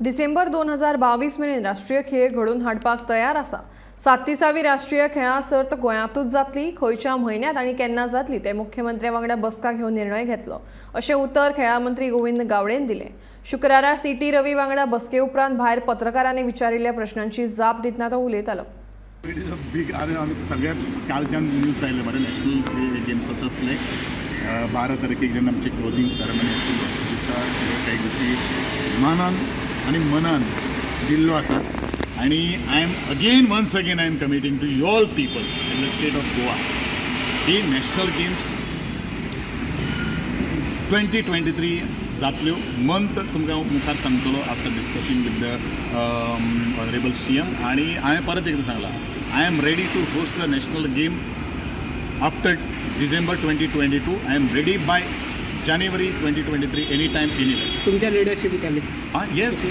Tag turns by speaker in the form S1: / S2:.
S1: डिसेंबर 2022 मेरेन राष्ट्रीय खेळ घडोवन हाडपाक तयार आसा. 37वी राष्ट्रीय खेळां सर्त गोंयांतूच जातली. खंयच्या म्हयन्यांत आनी केन्ना जातली ते मुख्यमंत्र्या वांगडा बसका घेवन निर्णय घेतलो, अशें उतर खेळां मंत्री गोविंद गावडेन दिलें. शुक्रारा सी.टी रवी वांगडा बसके उपरांत भायर पत्रकारांनी विचारिल्ल्या प्रश्नांची जाप दितना तो उलयतालो.
S2: It is a big. आनी आमी सगळ्या कालच्यान न्यूज आयले मरे, नॅशनल गेम्साचो फ्लॅग 12 तारखेक जेन्ना आमची क्लोजींग सेरेमनी आशिल्ली, दिसा सगळ्यो काही गोष्टी मानान आनी मनान दिल्लो आसा. आनी I am again, once again, I am committing to all people in the state of Goa की नॅशनल गेम्स 2023 जातल्यो. मंथ तुमकां मुखार सांगतलो after discussing with the honourable CM. आनी हांवें परत एकदां सांगलां, I am ready to host the national game after December 2022. I am ready by January 2023, any time, any
S3: तुमच्या लिडरशिप खाली?
S2: हां, येस.